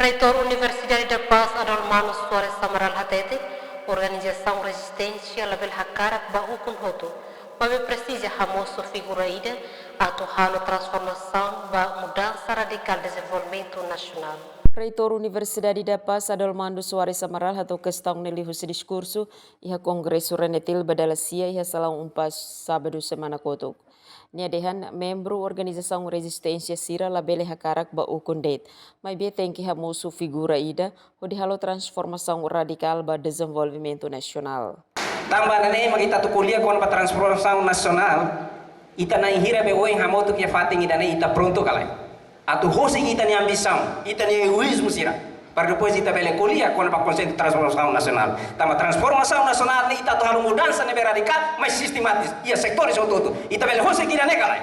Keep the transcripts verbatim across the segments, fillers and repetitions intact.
Reitór Universidade da Paz, Adolmano Soares Amaral hatete, organizasaun rezisténsia labele hakarak ba ukun hotu, maibé presiza hamosu figura ida atu halo transformasaun ba mudansa radikál dezenvolvimentu nasionál. Reitór Universidade da Paz, Adolmano Soares Amaral hato'o kestaun ne'e liuhusi diskursu iha Kongresu RENETIL ba dala sia iha Salaun UNPAZ, sábadu semana kotuk. Nia dehan membru organizasaun rezisténsia sira labele hakarak ba ukun de'it, maibé tenke hamosu figura ida hodi halo transformasaun radikál ba dezenvolvimentu nasionál. Tanba ne'e mak ita atu ko'alia kona-ba transformasaun nasionál, ita na'in-hira be ohin hamutuk iha fatin ida-ne'e, ita prontu ka lae? Atu husik ita-nia ambisaun, ita-nia egoízmu sira, para depois ita bele ko'alia kona-ba konseitu transformasaun nasionál. Tanba transformasaun nasionál ne'e ita atu halo mudansa ne'ebé radikál, mais sistematis, iha setores hotu-hotu. Ita bele husik ida-ne'e ka lae?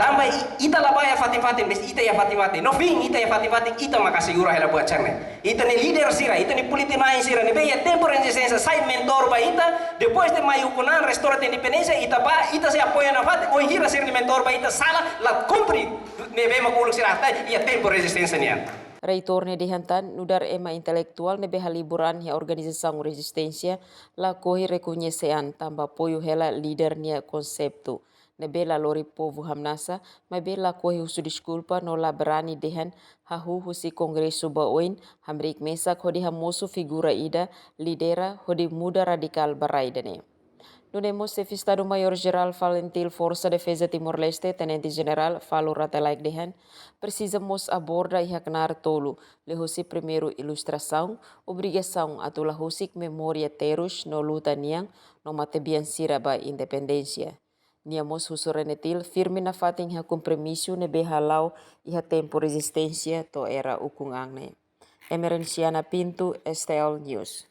Tanba i-, ita la bá iha fatin-fatin, mais ita iha fatin-fatin. No fim, ita iha fatin-fatin, ita maka asegura hela buat sira-ne'e. Ita-nia líder sira, ita-nia polítiku na'in sira ne'ebé iha tempu rezisténsia sai mentór ba ita, depois de mai ukun an restaura ita-nia independénsia, ita bá, ita sei apoia nafatin, ohin hira sira-nia mentór ba ita sala, la kumpre ne'ebé mak uluk sira hasai iha tempu rezisténsia nian. Reitór ne'e dehan tan, nu'udar ema intelektuál ne'ebé halibur an iha organizasaun rezisténsia, lakohi rekoñese an tanba apoiu hela líder nia konseitu ne'ebé la lori povu hamnasa, maibé lakohi husu deskulpa no la brani dehan hahú husi kongresu ba oin, hamriik mesak hodi hamosu figura ida lidera hodi muda radikál ba rai ida-ne'e. Nune'e mós Xefe Estadu Maiór Jerál FALINTIL Forsa Defeza Timor-Leste, Tenente Jenerál Falur Rate Laek dehan, presiza mós aborda iha knaar tolu, liuhusi primeiru ilustrasaun, obrigasaun atu la husik memória terus no luta nian, no matebian sira ba independénsia. Nia mós husu RENETIL firme nafatin iha kompromisu ne'ebé hala'o iha tempu rezisténsia to'o era ukun an ne'e. Emerenciana Pinto, STL News.